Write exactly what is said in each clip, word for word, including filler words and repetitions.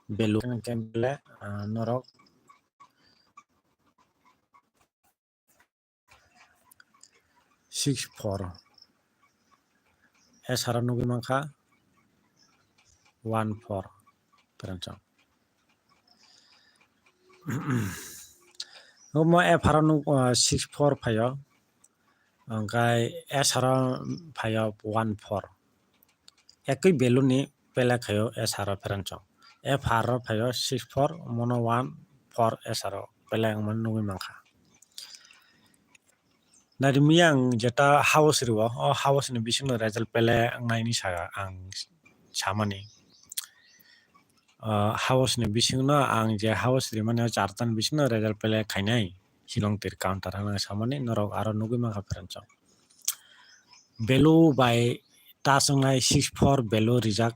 Value hwnkhe belai, ah, norok six four. S R o nugwi mankha one four pherangchong. Omo F R o nuk, ah, six four phaio, hwnkhe S R o phaio one four. Ekwi value ni pele khaio S R o pherangchong. F R o phaio six four, mono one four S R o pele wngmani nugwi mankha. Nadi miya ang jeta house rio, o house ni bisingno result pele wngnaini sa ang samani. O house ni bisingno ang je house rimani o charta ni bisingno result pele khainai Shillong tir counter hwnwi samani norok aro nugwi mankha pherangchong. Value bai touch wngnai six four value rijak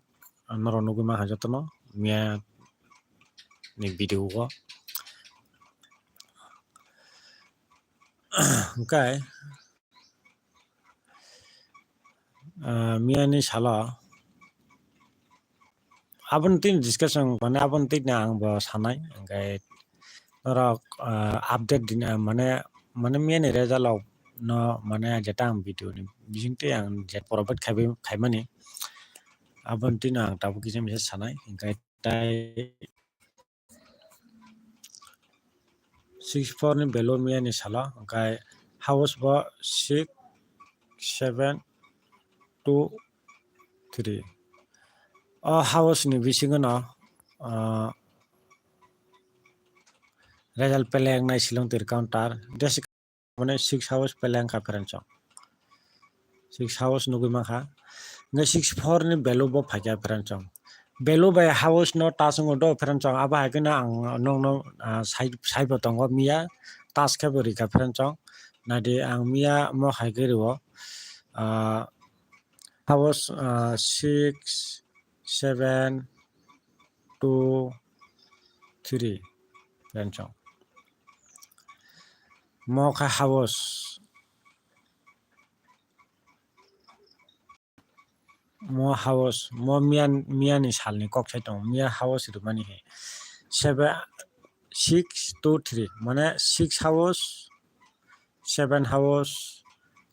norok nugwi mankha jotono miya ni video o. Hwnkhe, ah, miya ni salo aboni tini discussion, mane aboni tini ang bo sanai, hwnkhe norok, ah, update din, ah, mane, mane miya ni result rok no, mane jeta ang video ni bisingtwi ang je provide khaibai, khaimani, aboni tini ang tabuk kisa misa sanai, hwnkhe tai six four ni value miya ni salo, hwnkhe house bo six seven two three. O house ni bisingo no, ah, result pele wngnai Shillong tir counter. Jesa mane six house pele wngkha pherangchong. Six house nugwi mankha. Hwnkhe six four ni value bo phaikha pherangchong. Value bai house no touch wngo do pherangchong. Abo hai kheno ang nokno, ah, sai, saibo tongo miya touch khe bo rikha pherangchong. Naidi ang miya mo hai khe rio, ah, house, ah, six seven two three pherangchong. Mo kha house. Mo house, mo miya, miya ni sal ni kok sai tongo. Miya house rimani he. Seven, six, two, three. Mane six house, seven house,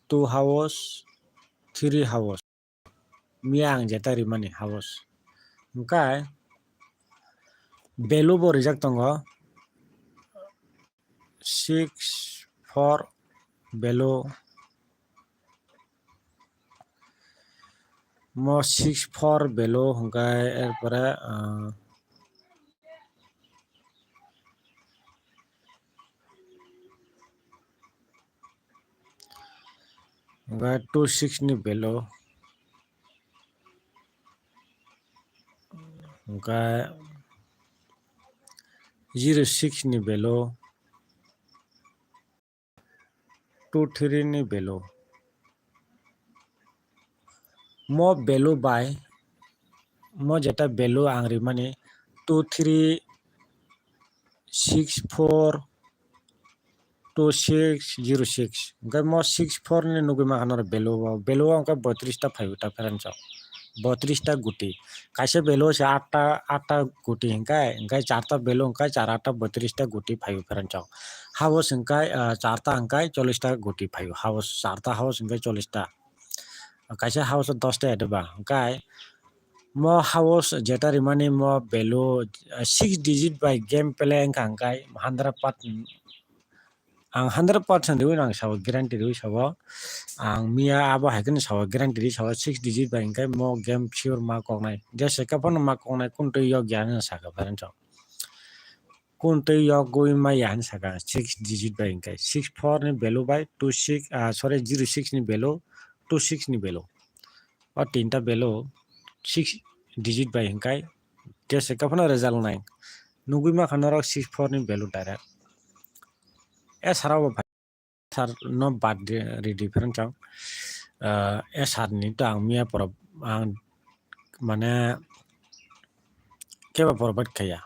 two house, three house. Miya ang jeta rimani house. Hwnkhe value bo rijak tongo. Six four value. Mo six four value hwnkhe erpore, ah, hwnkhe two six ni value. Hwnkhe zero six ni value. Two three ni value. Mo value bai, mo jeta value ang rimani two three six four two six zero six. Hwnkhe mo six four ni nugwi mankha norok value o. Value o hwnkhe boitrista phaio ta pherangchok. Boitrista guti. Kaisa value se atta, atta guti hwnkhe, hwnkhe charta value hwnkhe char atta boitrista guti phaio pherangchok. House hwnkhe, ah, charta hwnkhe cholista guti phaio. House, charta house hwnkhe cholista. Kaisa house o dosta ya de ba. Hwnkhe mo house jeta rimani mo value, ah, six digit bai game play wngkha hwnkhe hundred percent. Ang hundred percent riwi ang sabo, guarantee riwi sabo. Ang miya abo hai kheno sabo, guarantee riwi sabo, six digit bai hwnkhe mo game sure ma koknai. Jesa khe phano ma koknai, kun twi yok ya hwnwi sakha pherangchok. Kun twi yogwi maya hwnwi sakha six digit bai hwnkhe. Six four ni value bai two six, ah, sorry, zero six ni value, two six ni value. O tinta value six digit bai hwnkhe jesa khe phano result nai. Nugwi mankha norok six four ni value direct. E sara bo sar no bad ri, ri different chang. Ah, e sar ni to ang miya poro ang mane kebo provide khaya.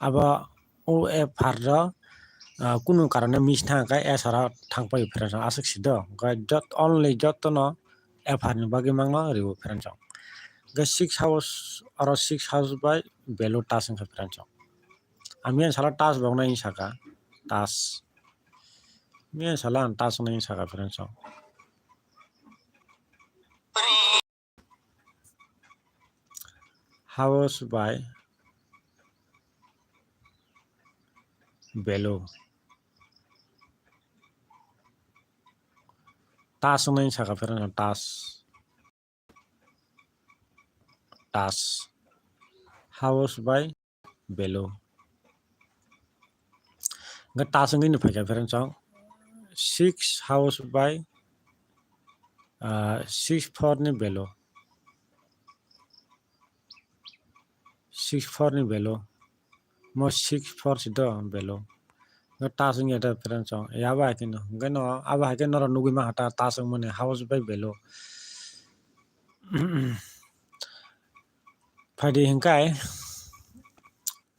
Abo o e phar ro, ah, kunu karone miss thang khe e sara thang pai pherang chang aswk si do. Hwnkhe jot, only joto no e phar ni bagwi mangno ribo pherang chang. Hwnkhe six house, oro six house bai below touch wngkha friends. Ang miyang salo touch bo wngnai saka, touch. Miyang salo ang touch wngnai saka friends. House bai below. Touch wngnai saka friends, touch. Touch. House bai below. Hwnkhe touch wngwi no phaikha friends, six house bai, ah, six four ni below. Six four ni below. Mo six four si do below. Hwnkhe touch wngya da friends, abo hai kheno. Hwnkhe no, abo hai khe norok nugwi mankha ta touch wngmani house bai below. Phaidi hwnkhe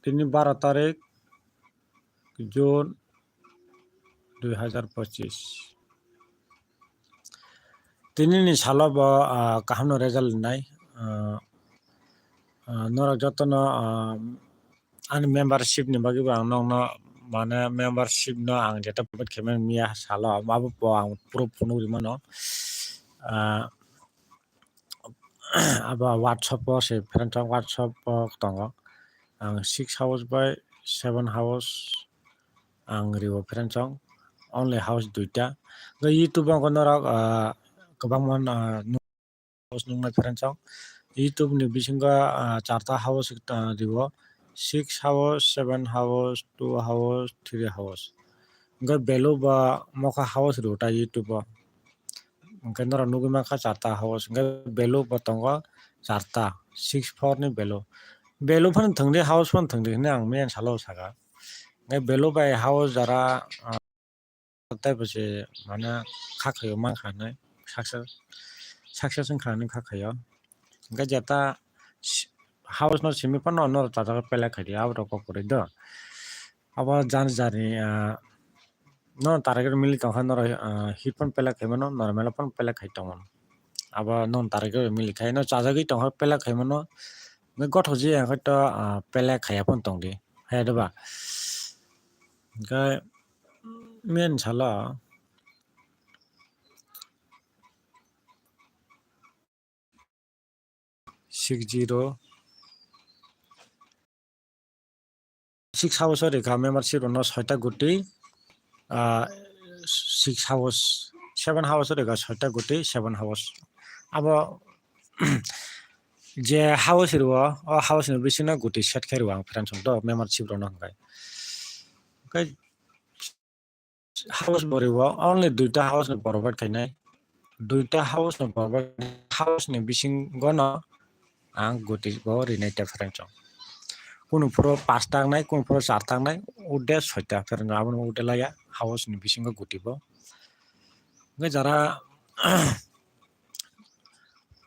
tini baro tarik June dui hazar pochis. Tini ni salo bo, ah, kaham no result rinai. Ah, ah, norok joto no, ah, ani membership ni bagwi bo ang nokno, mane, membership no ang jeta provide khaimani miya salo, abo bo ang proof phunuk rimano. Ah, abo WhatsApp o se friends, WhatsApp o tongo. Ang six house bai seven house ang rio friends, only house duita. Hwnkhe YouTube o norok, ah, kwbangma, ah, house nuknai friends. YouTube ni bisingo, ah, charta house, ah, rio, six house, seven house, two house, three house. Hwnkhe below bo mokha house rio ta YouTube o. Hwnkhe norok nugwi mankha charta house, hwnkhe below bo tongo charta, six four ni below. Below phano thwngdi, house phano thwngdi hinwi ang miyang salo saka. Hwnkhe below bai house jara, ah, tei bo se mane kha khaio mankha hinwi success, success wngkha hinwi kha khaio. Hwnkhe jeta si-, house no simi phano norok chajagwi pelek khaidi, aborok kok kwrwi do. Abo jani jani, ah, no target mili tongkha norok, ah, hit phano pelek khaimano, normal phano pelek khai tongmano. Abo no target mili khai no chajagwi tongkha pelek khaimano. Hwnkhe gothok ji hwnkhe to, ah, pelek khaiya phano tongdi, haiya doba. Hwnkhe main salo six zero. Six house o rikha membership rokno soita guti, ah, six house, seven house o rikha soita guti, seven house. Abo je house rwo, o house ni bisingo guti set khe rwo ang friends rok do membership rokno hwnkhe. Hwnkhe house bo rwo, only duita house no provide khainai. Duita house no provide, house ni bisingo no ang guti bo rinai ta friends rok. Kunu phuru pas tangnai, kunu phuru char tangnai, ude soita friends rok, abono ude laya house ni bisingo guti bo. Hwnkhe jara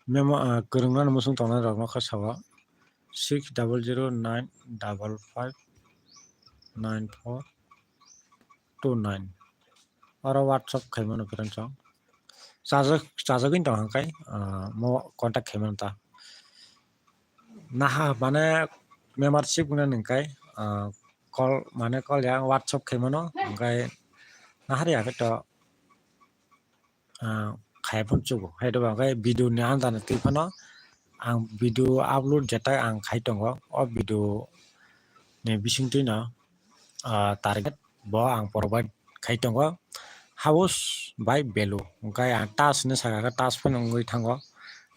memo, ah, kwrwngna muchung tongnai rok no kha sao six double zero nine double five nine four two nine. Oro WhatsApp khaimano friends rok. Chajak, chajagwi tong hwnkhe, ah, mo contact khaimano ta. Naha mane membership wngna ningkai, ah, call mane call ya WhatsApp khaimano, hwnkhe nahari ya khe to, ah, khaya phone chugo. Hai doba hwnkhe video ni andar twi phano ang video upload jeta ang khai tongo. O video ni bisingtwi no, ah, target bo ang provide khai tongo. House by value. Hwnkhe ang touch hinwi saka khe touch phano wngwi thango.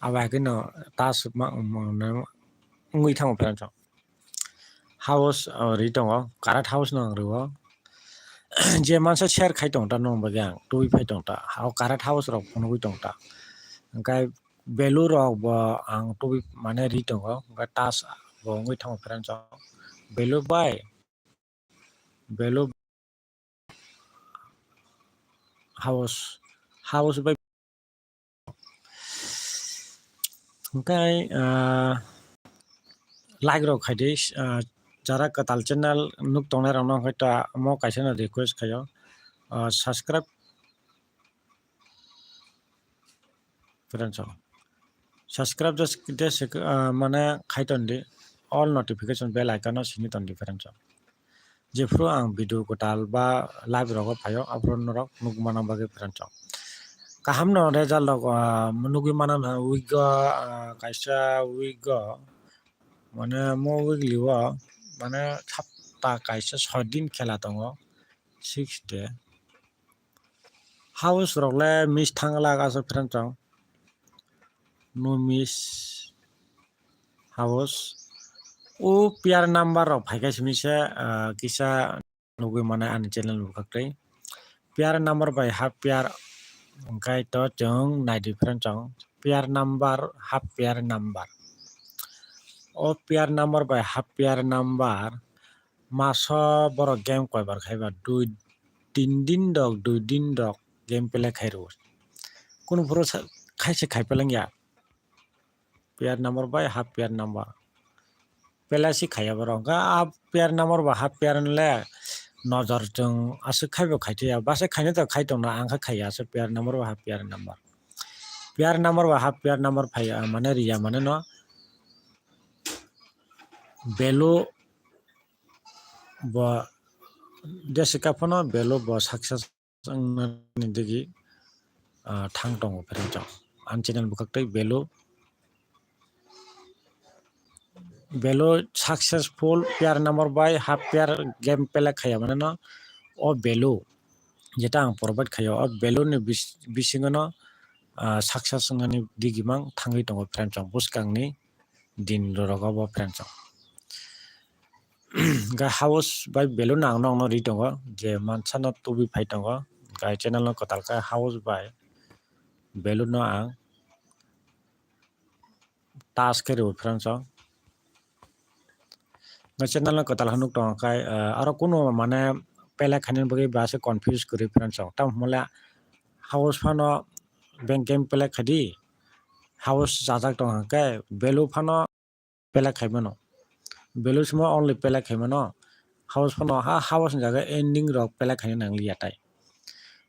Abo hai kheno touch ma-, ma-, wngwi thango friends rok. House, oh, ri tongo, karat house no ang rwo. Je mansa share khai tong ta, nong bagwi ang tubui phai tong ta. O karat house rok phunugwi tong ta. Hwnkhe value rok bo ang tubui mane ri tongo. Hwnkhe touch bo wngwi thango friends rok. Value bai, value house, house bai. Hwnkhe, ah, like rok khaidi, ah, jara kwtal channel nuk tongnai rok no hwnkhe ta mo kaisa no request khaio, ah, subscribe friends rok. Subscribe just, just, ah, mane khai ton di, all notification bell icon no sini ton di friends rok. Jephru ang video kwtal ba live rogo phaio, aphuru norok nukmana bagwi friends rok. Kaham no result rok, ah, nugwi mano na week o, ah, kaisa week o, mane mo weekly o, mane sapta kaisa soi din khela tongo, six day. House rok le miss thang lak aswk friends rok. No miss house. O pair number rok phaikha simi se, ah, kisa nugwi mano ani channel bwkhak tei. Pair number bai half pair hwnkhe to chwng nai di friends rok. Pair number, half pair number. O pair number bai half pair number maso borok game koibar khaiba dui tin din rok, dui din rok game play khairwo. Kunu phuru sa-, khaise khai pelengya. Pair number bai half pair number. Pela si khaiya borok. Hwnkhe a pair number ba half pair le nojor chwng aswk khaibo khaitaiya. Base khaina to khai tongna, ang khe khaiya aswk pair number ba half pair number. Pair number ba half pair number phaiya, mane riya mane no value bo jesa phano value bo success wngnani digi, ah, thang tongo friends rok. Ani channel bwkhak tei value, value successful pair number bai half pair game play khaiya mane no o value jeta ang provide khaio o value ni bis-, bisingo no, ah, success wngnani digi mang thangwi tongo friends rok bwskangni din rok obo friends rok. Hwnkhe house bai value no ang nokno ri tongo, je mansa no tubi phai tongo, hwnkhe channel no kwtal khe house bai value no ang touch khe rw friends rok. Hwnkhe channel no kwtal khe nuk tongo khe, ah, aro kunu mane play khainani bagwi ba se confuse kwrwi friends rok. Tamo hwnle house phano bank game play khaidi, house chajak tong hwnkhe value phano play khaimano. Value simo only play khaimano. House phano ha house ni jaga ending rok play khaina nangliya tai.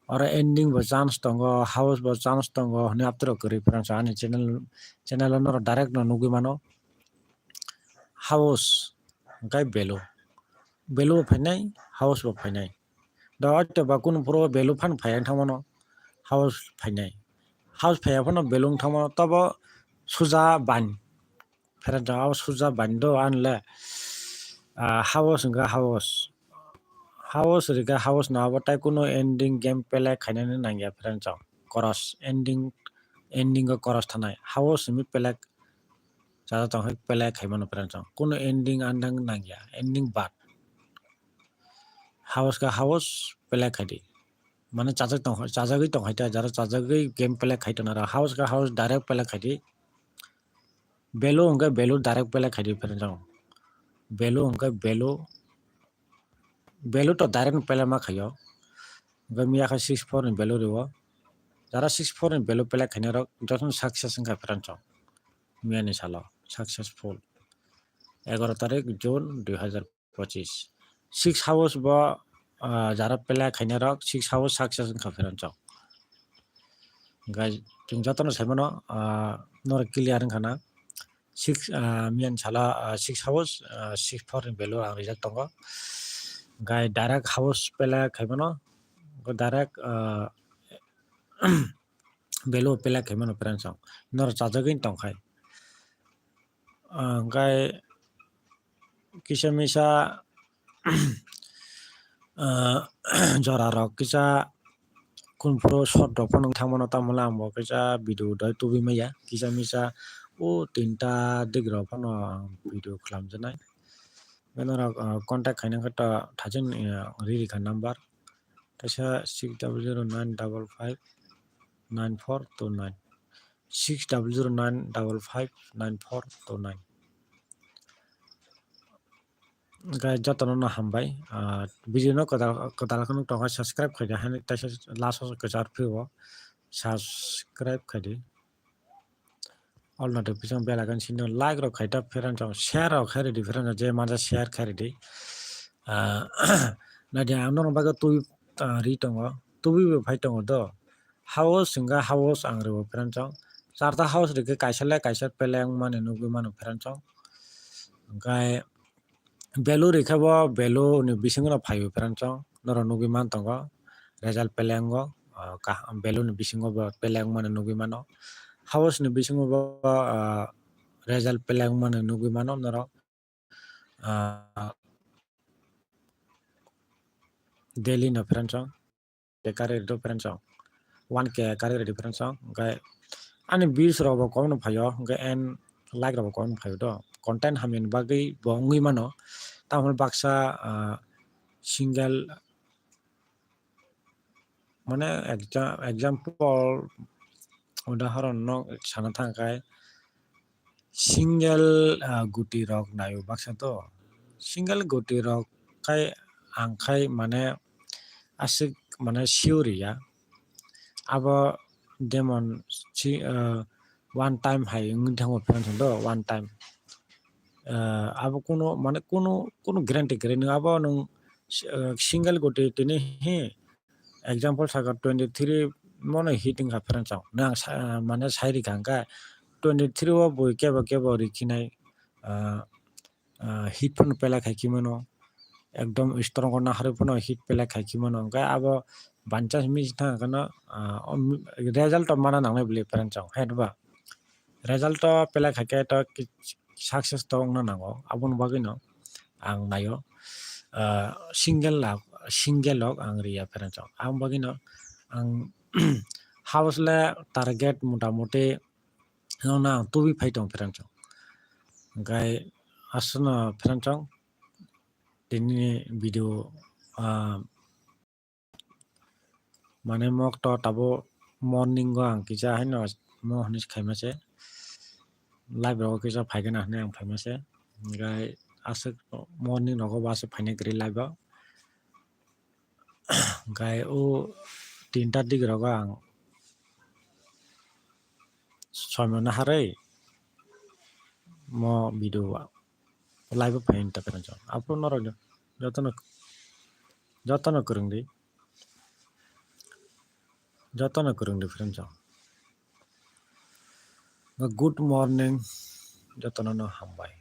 Oro ending bo chance tongo, house bo chance tongo hwnwi aptwrok kwrwi friends ani channel, channel o norok direct no nugwi mano. House hwnkhe value, value bo phainai, house bo phainai. Do oito ba kunu phuru value phano phai wng thangmano, house phainai. House phaiya phano value wng thangmano, tobo suja ban. Friends rok, abo suja bani do anle, ah, house hwnkha house. House rikha house no abo tai kunu ending game play khainani nangya friends rok. Koros ending, ending o koros thanai. House hinwi play chajak tong khe play khaimano friends rok. Kunu ending andang nangya, ending bad. House kha house play khaidi. Mane chajak tong, chajagwi tong khaita, jara chajagwi game play khai tong nara. House kha house direct play khaidi. Value hwnkhe value direct play khaidi friends rok. Value hwnkhe value, value to direct play ma khaio. Hwnkhe miya khe six four ni value rwo. Jara six four ni value play khainai rok jotono success wngkha friends rok. Miya ni salo successful. Egaroh tarik June dui hazar pochis. Six house bo, ah, jara play khainai rok six house success wngkha friends rok. Hwnkhe chwng jotono saimano, ah, norok clear wngkha na. Six, ah, miyan sala, ah, six house, ah, six four ni value ang rijak tongo. Hwnkhe direct house play khaimano, direct, ah, value play khaimano friends rok. Norok chajagwi tongkhai. Ah, hwnkhe kisa misa, ah, jora rok kisa kunphuru short rok phano wng thangmano, tamo le ang bo kisa video dai tubui maya, kisa misa o tinta dik rok phano ang video khwlamjaknai. Hwnkhe norok, ah, contact khaina khe ta thaching, ah, ri rikha number, kaisa six double zero nine double five nine four two nine, six double zero nine double five nine four two nine. Hwnkhe jotono no hambai. Ah, video no kwtal, kwtal khe nuk tongkha, subscribe khaidi, haino teisa last o kwchar phio subscribe khaidi. All notification bell icon sini like rok khaita friends rok, share rok khairidi friends rok, je manja share khairidi. Ah, naidi ang nono bagwi twi, ah, ri tongo, twi bo phai tongo do. House hwnkha house ang rwo friends rok. Charta house rikhe kaisa le kaisa peleng mani nugwi mano friends o. Hwnkhe value rikhe bo value ni bisingo no phaio friends o. Norok nugwi man tongo result peleng o, ah, kah-, value ni bisingo bo peleng mani nugwi mano. House ni bisingo bo, ah, result peleng mani nugwi mano norok. Ah, daily no friends o. K kari rw friends o. One K kari rw friends o. Hwnkhe ani views rok bo kom no phaio. Hwnkhe and like rok bo kom no phaio do. Content hamya ni bagwi bo wngwi mano. Tamoni baksa, ah, single mane exa-, example udahoron no sana thang khai single, ah, guti rok naio baksa to. Single guti rok khai ang khai mane aswk mane sure ya. Abo demon si, ah, one time hai wngwi thango friends do, one time. Ah, abo kuno mane kuno, kuno guarantee kwrwi nung abo nung, ah, single guti tini hi example saka twenty three mono hit wngkha friends o. Nang sa-, mane sai rikha hwnkhe twenty three o bui kebo kebo rikhinai, ah, ah, hit phano pelai khai khimano, ekdom strong o naharwi phano hit pelai khai khimano, hwnkhe abo by chance miss thang kheno, ah, o mi-, result o mana nangnai bwlwi friends o, hai ba? Result o pelai khai khe to ki-, success to wngna nango, aboni bagwi no ang naio, ah, single lak, single lok ang riya friends o, aboni bagwi no ang house le target mota moti nokna ang tubui phai tong friends o. Hwnkhe aswkno friends o tini video, ah, mane mok to tabuk morning o ang kisa haino mo hinwi khaima se live rogo kisa phaigana hinwi ang phaima se. Hwnkhe aswk morning rogo bo aswk phaina kwrwi live o. Hwnkhe o tinta dik rogo ang soimano harwi mo video live o phai ta friends o. Aphuru norok jotono, jotono kwrwng di, jotono kwrwng di friends o. Good morning, jotono no hambai.